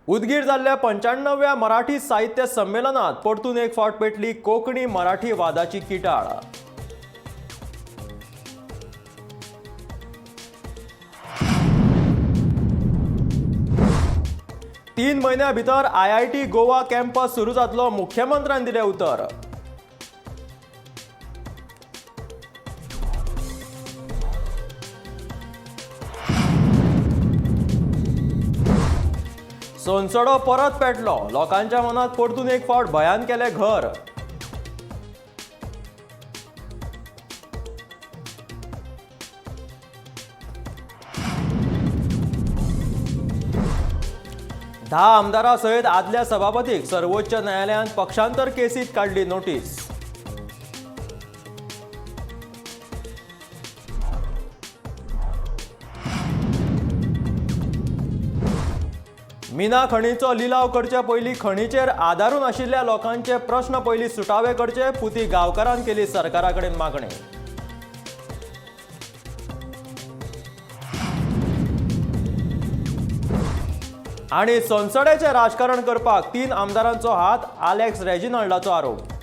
उदगीर जाल्ल्या 95व्या मराठी साहित्य संमेलनात परतून एक फावट पेटली कोंकणी मराठी वादाची किटाळ. 3 म्हयन्या भितर आयआयटी गोवा कॅम्पस सुरू जातलो, मुख्यमंत्र्यान दिलें उतर. सोनसडो परत पेटलो, लोकांच्या मनात परतून एक फावट भयान केलें घर. 10 आमदारां सयत आदल्या सभापतीक सर्वोच्च न्यायालयान पक्षांतर केसीत काडली नोटीस. मिना खणीचो लिलाव करचे पयलीं खणीचेर आदारून आशिल्ल्या लोकांचे प्रस्न पयलीं सुटावे करचे, पुती गांवकारान केली सरकारा कडेन मागणी. आनी सोनसड्याचें राजकारण करपाक 3 आमदारांचो हात, आलेक्स रेजिनाल्डाचो आरोप.